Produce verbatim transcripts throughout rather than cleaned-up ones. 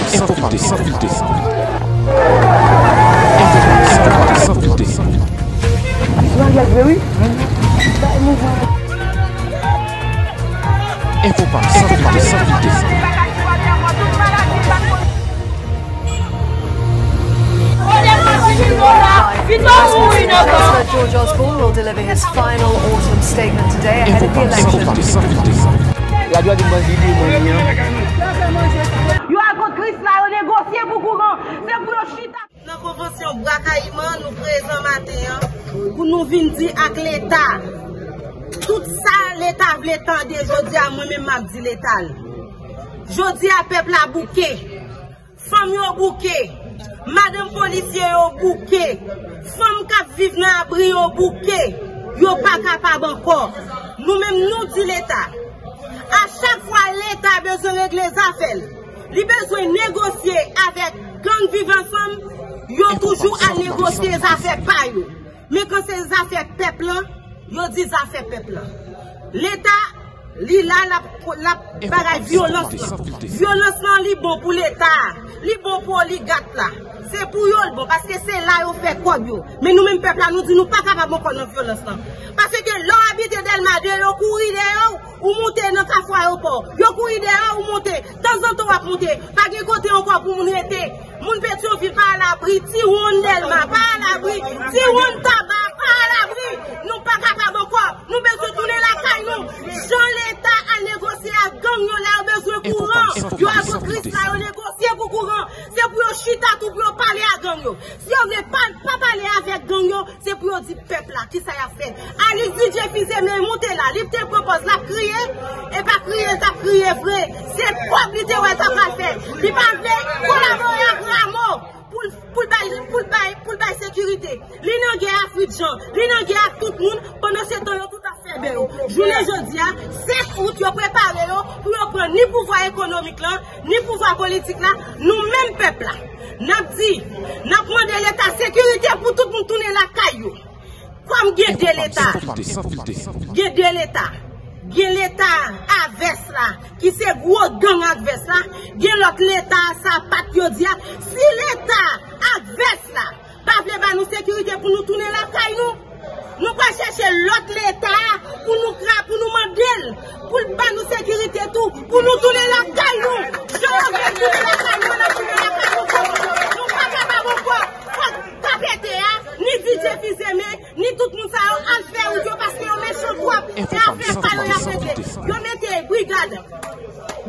San filtre, san filtre. Enfo pa m san filtre, san filtre. Sou Ariel vre wi. Enfo pa m san filtre, san filtre. President George Osborne will deliver his final autumn statement today ahead of the election. Enfo pa m san filtre, san filtre. Radyo a di m ban vide mwen an. Yo al kont Krisla, yo negosye pou kouran. Se pou yo chita. Nan konvansyon Bwa Kayiman, nou prezan maten an pou nou vin di ak Leta tout sa Leta vle tande. Jodi a, mwen menm m ap di Leta l. Jodi a, pèp la bouke. Fanm yo bouke. Madanm polisye yo bouke. Fanm k ap viv nan abri yo bouke. Yo pa kapab ankò. Nou menm, nou di Leta. A chak fwa Leta bezwen regle zafè l, li bezwen negosye avèk gang Viv Ansanm, yo toujou al negosye zafè pa yo. Men kan se zafè pèp lan, yo di zafè pèp lan. Leta, li la, l ap, l ap bagay vyolans lan. Vyolans lan, li bon pou Leta a. Li bon pou oligat la. Se pou yo l bon, paske se la yo fè kòb yo. Men nou menm pèp la, nou di nou pa kapab ankò nan vyolans lan. Paske lè w abite Dèlma de, yo kouri dèyè w, ou moute nan Kafou Ayewopò. Yo kouri dèyè w, ou moute. Tanzantan w ap moute. Pa gen kote ankò pou moun rete. Moun Petyonvil pa alabri. Ti wonn Dèlma pa alabri. Ti wonn Taba pa alabri. Nou pa kapab ankò. Nou bezwen tounen lakay nou. Jan Leta al negosye ak gang yo lè yo bezwen kouran. Yo al kont Krisla, yo negosye pou kouran. Se pou yo chita tou pou yo pale ak gang yo. Si yo vle pa, pa pale avèk gang yo, se pou yo di pèp la kisa y ap fè. Alix Didier Fils-Aimé moute la, li te pran pòz l ap kriye, e pa kriye l t ap kriye vre. Se kòb li te wè l t ap pral fè. Li pa vle kolabore ak Rameau pou l, pou l bay, pou l bay, pou l bay sekirite. Li nan gè ak Fritz Jean, li nan gè ak tout moun, pandan se tan yo tout ap fè bè yo. Jounen jodi a, senk out, yo prepare yo pou yo pran ni pouvwa ekonomik lan, ni pouvwa politik la, nou menm pèp la. N ap di, n ap mande Leta sekirite pou tout moun tounen lakay yo. Kòm gen de Leta, gen de Leta, gen Leta a vès la, ki se gwo gang ak vès la, gen lòt Leta a sapat yo di a, si Leta ak vès la pa vle ba nou sekirite pou nou tounen lakay nou, nou pral chèche lòt Leta pou nou kra-, pou nou mande l pou l ba nou sekirite tou, pou nou tounen lakay nou. Jan yo vle tounen lakay nou, n ap tounen lakay nou tou. Nou pa kapab ankò. Fòk K P T a, ni Didier Fils-Aimé, ni tout moun sa yo al fè wout yo paske yo mechan twòp. E afè pa yo y ap regle. Yo mete brigad.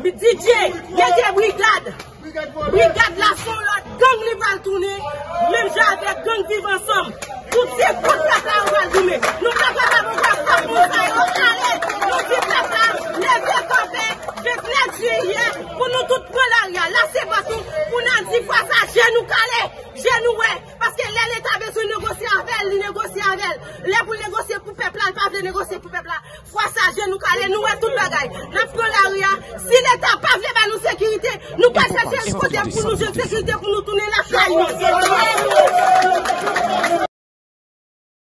Didier, mete brigad. Brigad la se yon lòt gang li pral tounen, menm jan avèk gang Viv Ansanm. Tout se kont pèp la yo pral goumen. Nou pa kapab ankò, fòk moun sa yo ale. Nou di pèp la, leve kanpe, vennèf jiyè, pou nou tout pran lari a. Lase pòt nou, pou n al di fwa sa, je nou kale, je nou wè. Paske lè Leta bezwen negosye avè l, li negosye avè l. Lè pou l negosye pou pèp la, l pa vle negosye pou pèp la. Fwa sa, je nou kale, nou wè tout bagay. N ap pran lari a. Si Leta pa vle ba nou sekirite, nou pral chèche kote pou nou jwenn sekirite pou nou tounen lakay nou.